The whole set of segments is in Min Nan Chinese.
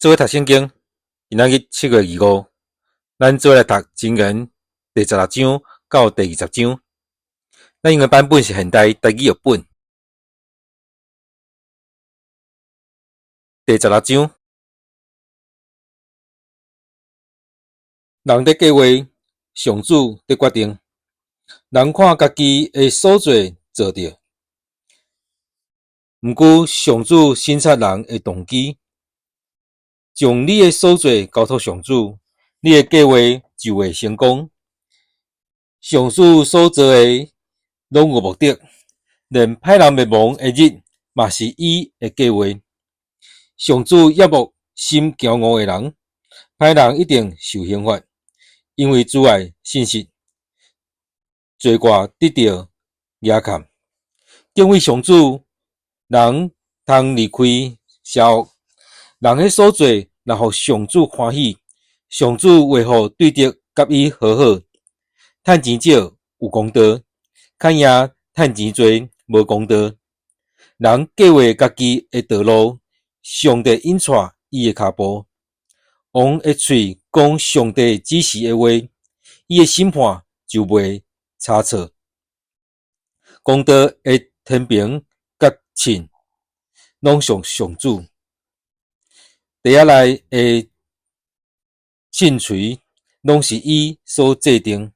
做伙讀聖經，今仔日7月25，咱做伙來讀箴言第十六章到第二十章。咱用的版本是現代台語譯本。第十六章，人佇計畫，上主佇決定。人看家己的所做做著，毋過上主省察人的動機。將你的所做交託上主，你的計畫就會成功。上主所做的攏有目的，連歹人滅亡的日嘛是伊的計畫。上主厭惡心驕傲的人，歹人一定受刑罰，因為阻礙信實，罪過得著額欠。敬畏上主，人通離開邪惡。人彼所做，若予上主歡喜，上主會予對敵佮伊和好。趁錢少有公道，較贏趁錢濟無公道。人計畫家己的道路，上帝引帶伊的跤步。王的喙講上帝指示的話，伊的審判就袂差錯。公道的天平佮秤，攏屬上主。袋仔內的秤槌，攏是伊所制定。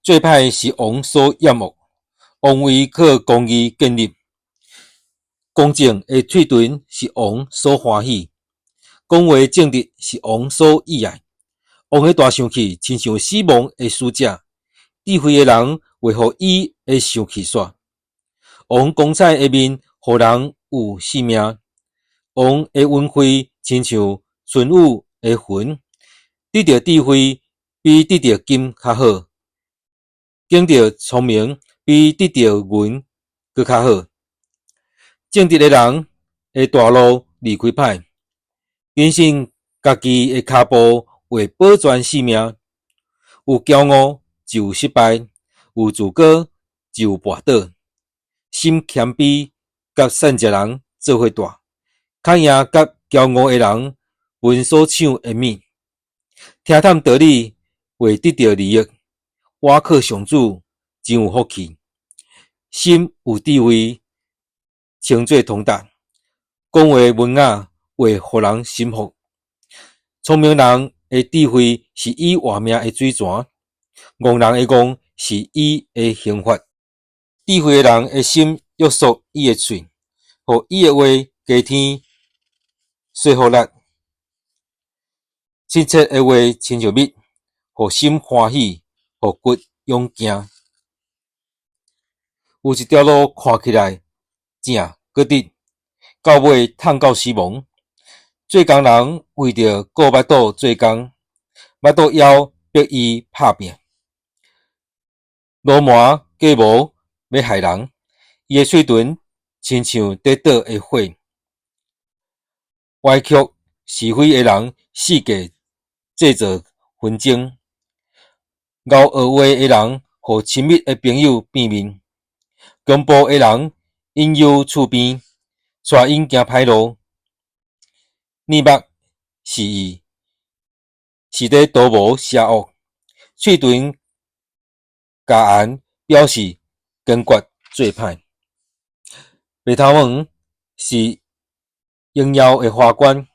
做歹是王所厭惡，王位靠公義建立。公正的喙唇是王所歡喜，講話正直是王所喜愛。王的大生氣，親像死亡的使者；智慧的人會予伊的生氣煞。王光彩的面，予人有性命。王的恩惠，親像春雨的雲。得著智慧比得著金較好，揀著聰明比得著銀閣較好。正直的人的大路離開歹，謹慎家己的跤步會保全性命。有驕傲就有失敗，有自高就有跋倒。心謙卑佮善食人做伙蹛，較贏佮驕傲的人分所搶的物。聽探道理會得著利益，倚靠上主真有福氣。心有智慧，稱做通達。講話文雅，會予人心服。聰明人的智慧是伊活命的水泉，戇人的戇是伊的刑罰。智慧的人的心約束伊的喙，予伊的話加添說服力。親切的話親像蜜，予心歡喜，予骨勇健。有一條路看起來正閣直，到尾通到死亡。做工人為著顧腹肚做工，腹肚枵逼伊拍拚。魯蠻計謀欲害人，伊的喙唇親像佇倒的火。歪曲是非的人，四界製造紛爭；敖惡話的人，予親密的朋友變面。強暴的人引誘厝邊，帶𪜶行歹路。膩目是意，是佇圖謀邪惡；喙唇咬絚，表示堅決做歹。白頭翁是榮耀的華冠，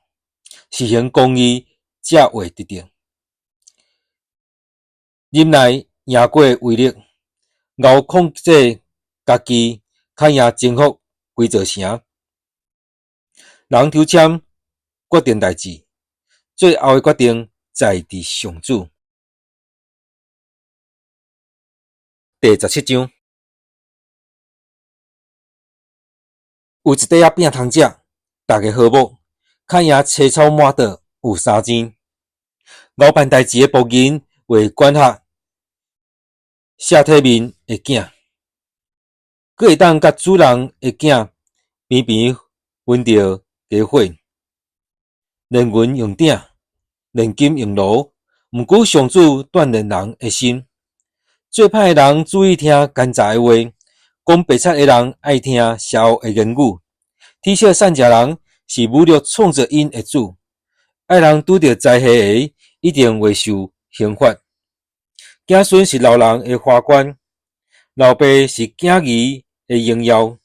實行公義才會得著。忍耐贏過威力，𠢕控制家己，較贏征服規座城。人抽籤決定代誌，最後的決定在佇上主。第十七章，有一塊仔餅通食，逐家和睦，較贏青草滿桌有三錢。𠢕辦代誌的僕人會管轄卸體面的囝，閣會當佮主人的囝平平分著家伙。煉銀用鼎，煉金用爐，毋過上主鍛煉人的心。做歹的人注意聽奸詐的話，講白賊的人愛聽邪惡的言語。恥笑散食人是侮辱創造𪜶的主，愛人拄著災禍的，一定會受刑罰。子孫是老人的華冠，老爸是囝兒的榮耀。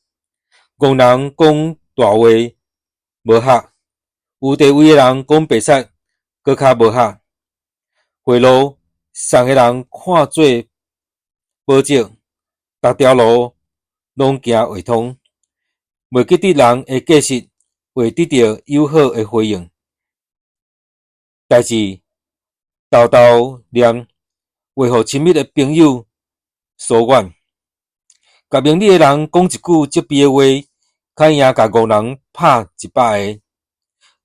戇人講大話無學，有地位的人講白賊閣較無學。賄賂送的人看做寶石，逐條路攏行會通。袂記得人的過失，會得著友好的回應。代誌沓沓念，會予親密的朋友疏遠。共明理的人講一句責備的話，較贏共戇人拍100下。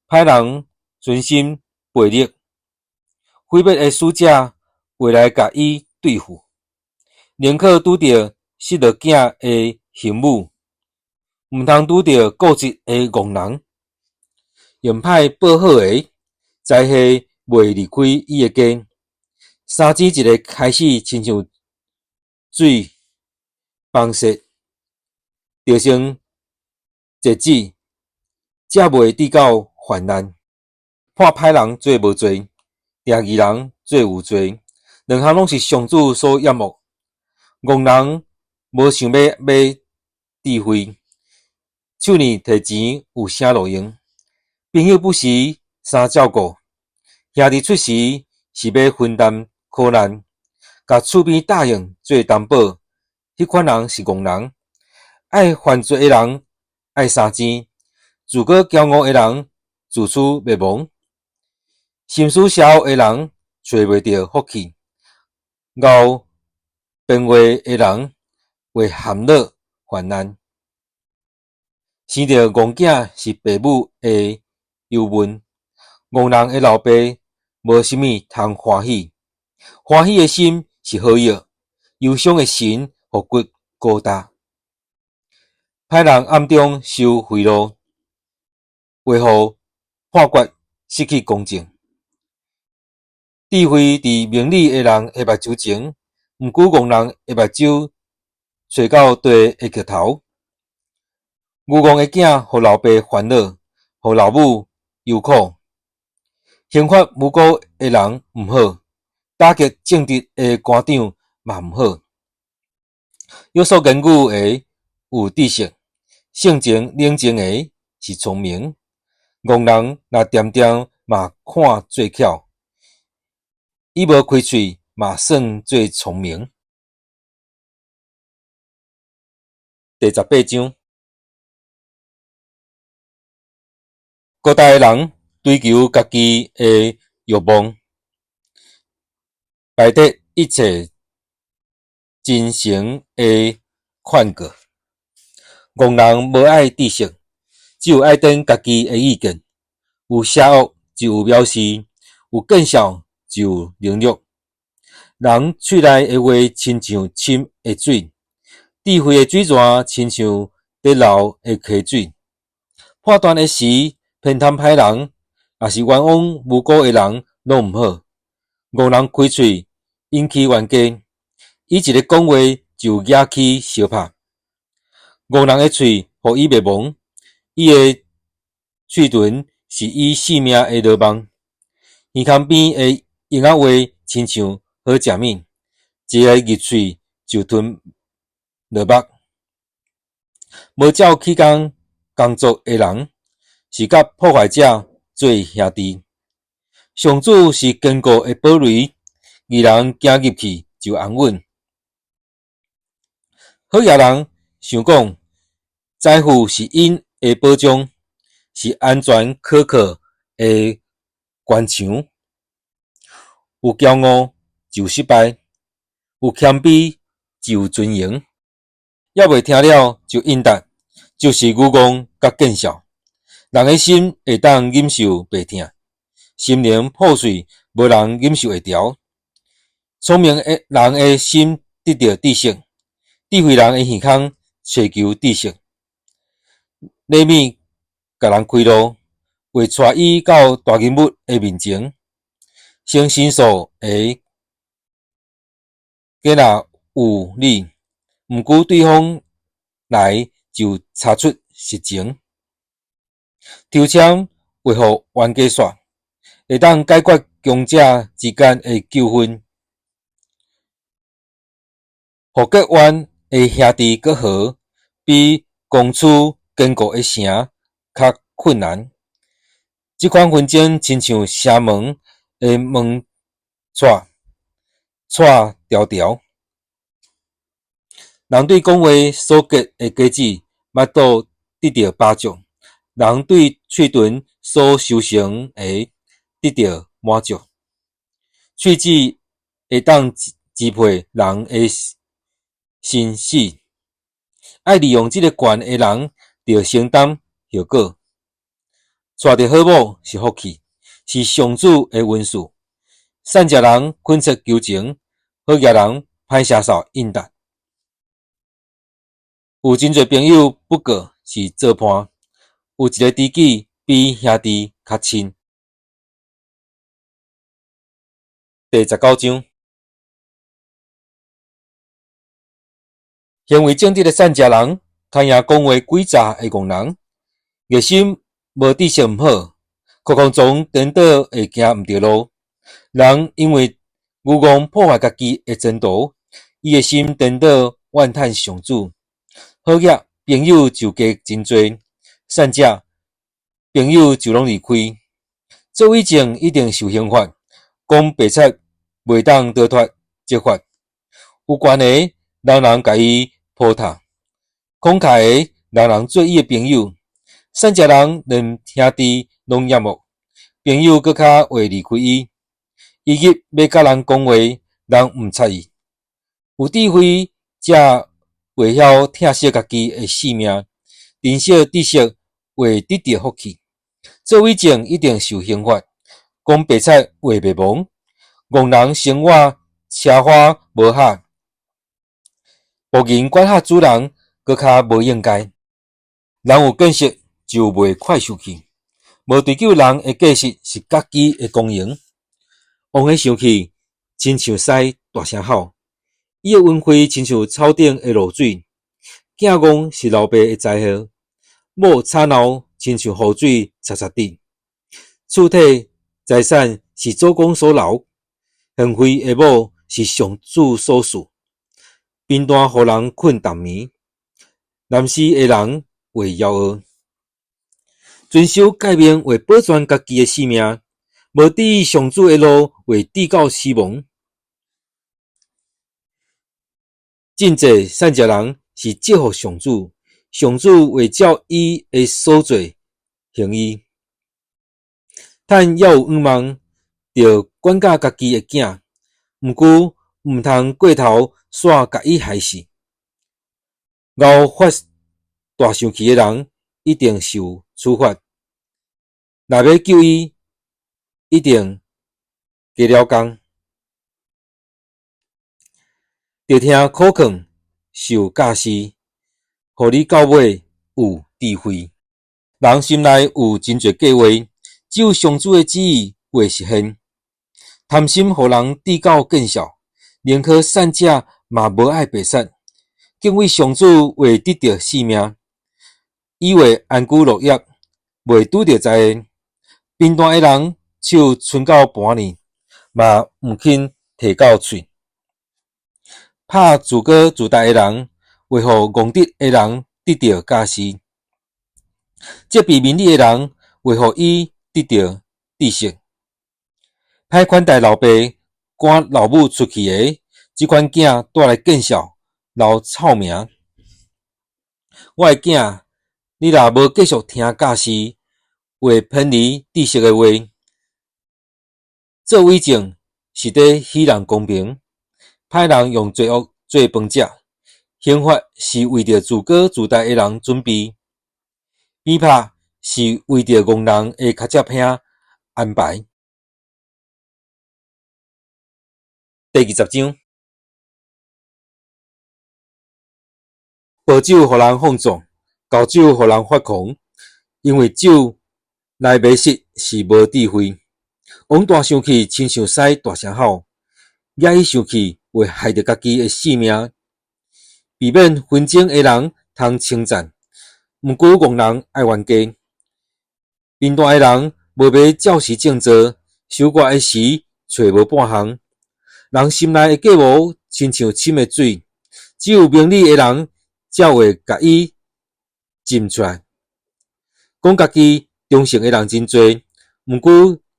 歹人存心背逆，毀滅的使者會來共伊對付。寧可拄著失落囝的刑母，毋通拄著固執的戇人。用歹報好的，災禍袂離開伊的家。三錢一个開始，親像水崩泄，就成截止，才袂至到患難。判歹人做無罪，定義人做有罪，兩項攏是上主所厭惡。戇人無想欲買智慧，手呢提錢有啥路用？朋友不時相照顧，兄弟出時是欲分擔苦難。共厝邊答應做擔保，彼款人是戇人。愛犯罪的人愛三錢，自覺驕傲的人自取滅亡。心思邪惡的人揣袂著福氣，敖辯話的人會陷落患難。生著戇囝是爸母的憂悶，戇人的老爸無啥物通歡喜。歡喜的心是好藥，憂傷的神予骨孤焦。歹人暗中收賄賂，會予判決失去公正。智慧佇明理的人的目睭前，毋過戇人的目睭揣到地的盡頭。愚戇的囝予老爸煩惱，予老母憂苦。刑罰無辜的人毋好，打擊正直的官長嘛毋好。約束言語的有知識，性情冷靜的是聰明。戇人若恬恬嘛看做巧，伊無開喙嘛算做聰明。第18章，孤單的人追求家己的欲望，排斥一切真誠的勸告。戇人無愛知識，只有愛踮家己的意見。有邪惡就有藐視，有見笑就有凌辱。人喙內的話親像深的水，智慧的水泉親像佇流的溪水。判斷的時偏袒歹人，抑是冤枉無辜的人，攏毋好。戇人開喙引起冤家，伊一个講話就惹起相拍。戇人的喙予伊滅亡，伊的喙唇是伊性命的羅網。耳空邊的閒仔話親像好食物，一个入喙就吞落腹。無照起工工作的人，是佮破壞者做兄弟。上主是堅固的堡壘，義人行入去就安穩。好額人想講，財富是𪜶的保障，是安全可靠的關牆。有驕傲就有失敗，有謙卑就有尊榮。猶未聽了就應答，就是愚戇佮見笑。人的心會當忍受病疼，心靈破碎，無人忍受會著。聰明的人的心得著知識，智慧人的耳孔揣求知識。禮物共人開路，會帶伊到大人物的面前。先申訴的敢若有理，毋過對方來就查出實情。抽籤會予冤家煞，會當解決強者之間的糾紛。予結怨的兄弟閣和，比攻取堅固的城較困難。這款紛爭親像城門的門掣，掣牢牢。人對講話所結的果子，腹肚得著飽足；人對喙唇所修成的，得著滿足。喙舌會當支配人的生死，愛利用這个權的人，著承擔後果。娶著好某是福氣，是上主的恩賜。善食人懇切求情，好額人歹聲嗽應答。有真濟朋友，不過是做伴；有一个知己，比兄弟較親。第19章，行為正直的善食人，較贏講話詭詐的戇人。熱心無知識毋好，擴空中顛倒會行毋著路。人因為愚戇破壞家己的前途，伊的心顛倒怨嘆上主。好額朋友就加真濟，善者朋友就攏離開。做偽證一定受刑罰，講白賊袂當逃脫責罰。有權的人人共伊糟蹋，慷慨的人人做伊的朋友。善食人連兄弟攏厭惡，朋友閣較會離開伊。伊入欲佮人講話，人毋睬伊。有智慧者袂曉疼惜家己的性命，珍惜知識會得著福氣。做偽證一定受刑罰，講白賊話袂亡。戇人生活奢華無合，僕人管轄主人閣較無應該。人有見識就袂快生氣，無追究人的過失是家己的光榮。王的生氣親像獅大聲吼，伊的恩惠親像草頂的露水。囝戇是老爸的災禍，某吵鬧親像雨水潴潴滴。厝體財產是祖公所留，賢惠的某是上主所賜。貧惰予人睏淡眠，濫施的人會枵餓。遵守誡命會保全家己的性命，無注意上主的路會致到死亡。真濟善食人是祝福上主，上主會照伊的所做還伊。趁猶有向望，著管教家己的囝，毋過毋通過頭煞共伊害死。敖發大生氣的人一定受處罰，若欲救伊，一定加了工。著聽苦勸，受教示，予你到尾有智慧。人心內有真濟計劃，只有上主的旨意會實現。貪心予人致到見笑，寧可善者嘛無愛白賊。敬畏上主會得著性命，伊會安居樂業，袂拄著災禍。貧惰的人手伸到盤裡，嘛毋肯提到喙。拍自高自大的人，會予戇直的人得著教示；責備明理的人，會予伊得著知識。歹款待老爸、趕老母出去的，這款囝帶來見笑、留臭名。我的囝，你若無繼續聽教示，會偏離知識的話。做偽證是佇欺人公平，歹人用罪惡做飯食，刑罰是為著自高自大的人準備，鞭拍是為著戇人的跤跡坪安排。第20章，薄酒予人放縱，厚酒予人發狂，因為酒來迷失是無智慧。王大生氣，親像獅大聲吼，惹伊生氣會害著家己的性命。避免紛爭的人通稱讚，毋過戇人愛冤家。貧惰的人無欲照時正做，收割的時揣無半項。人心內的計謀親像深的水，只有明理的人才會共伊浸出來。講家己忠誠的人真濟，毋過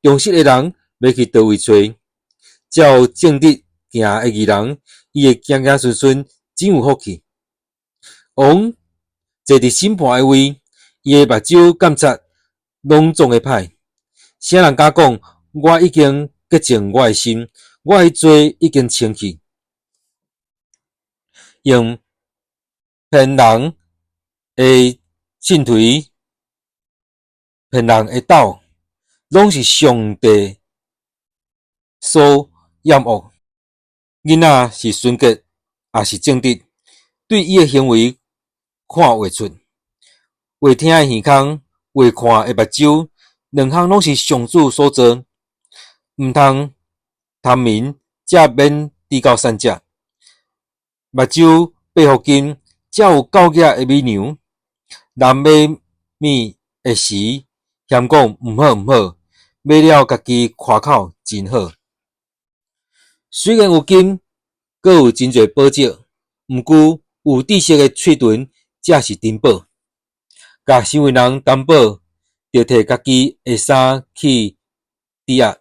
忠實的人欲去佗位揣？照正直行的義人，伊的子子孫孫真有福氣。王坐佇審判的位，伊的目睭監察攏總的歹。啥人敢講我已經潔淨我的心，我的罪已經清去？用騙人的秤砣，騙人的斗，攏是上帝所厭惡。囡仔是純潔，抑是正直，對伊的行為看會出。會聽的耳孔，會看的目睭，兩項攏是上主所造。毋通貪眠，才免得到膳食。目睭擘予金，才有夠額的米糧。人買物的時，嫌講毋好毋好，買了家己誇口真好。雖然有金，閣有真濟寶石，毋過有知識的喙唇才是珍寶。共身為人擔保，著替家己的衫去抵押；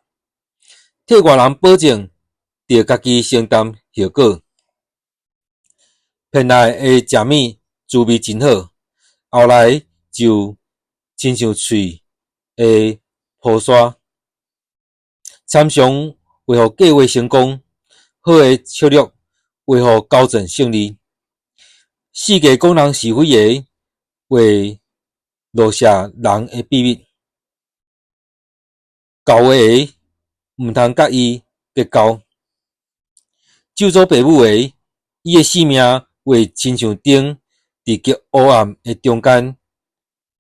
替外人保證，著家己承擔後果。騙來的食物滋味真好，後來就親像喙的鋪沙。參詳會予計劃成功，好的策略會予交戰勝利。四界講人是非的，會露泄人的秘密。厚話的毋通佮伊結交。咒詛爸母的，伊的性命會親像燈佇極烏暗的中間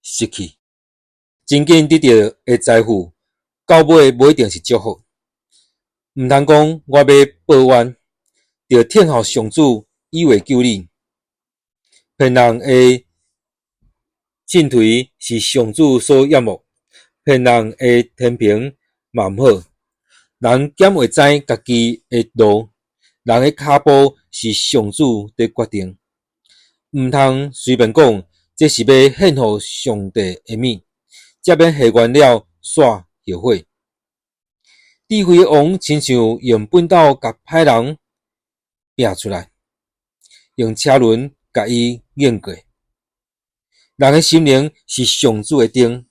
熄去。真緊得著的財富，到尾無一定是祝福。毋通講我欲報冤，著聽候上主，伊會救你。騙人的秤砣是上主所厭惡，騙人的天平嘛毋好。人敢會知家己的路？人的跤步是上主佇決定。毋通隨便講，這是欲獻予上帝的物，才免下完了煞後悔。智慧的王親像用畚斗共歹人拚出來，用車輪共伊碾過。人的心靈是上主的燈，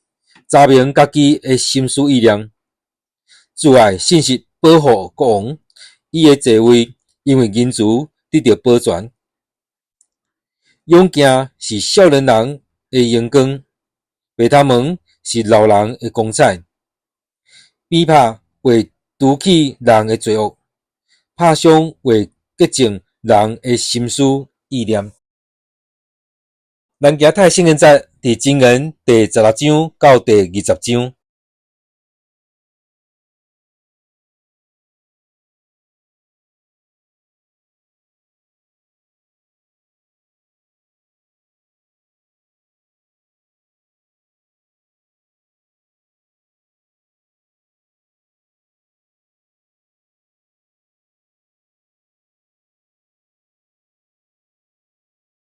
查明家己的心思意念。慈愛信實保護國王，伊的座位因為仁慈得著保全。勇健是少年人的榮光，白頭毛是老人的光彩。鞭拍會除去人的罪惡，拍傷會潔淨人的心思意念。咱今日讀聖經節佇箴言第16章到第20章。